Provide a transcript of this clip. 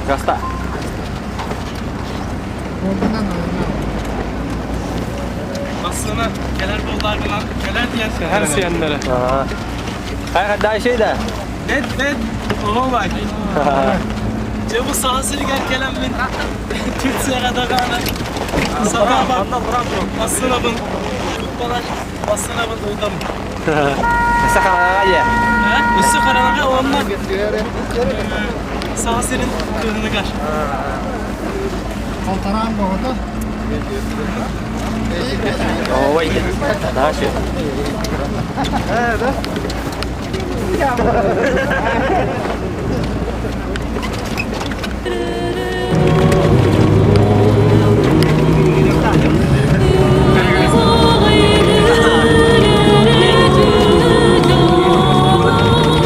Гаста. Aslında keler bollardan keler diyen Her siyenlere. Хайа şey да. Net net oho bak. Cebu sahasını gelen min Türkiye'ye kadar kana. Sabah bak. Aslında bun futbolar aslında bun uydam. Сахаға я. Üstü karanlığa onunla sahasının kırını kar. Полтора года. Ой, наши.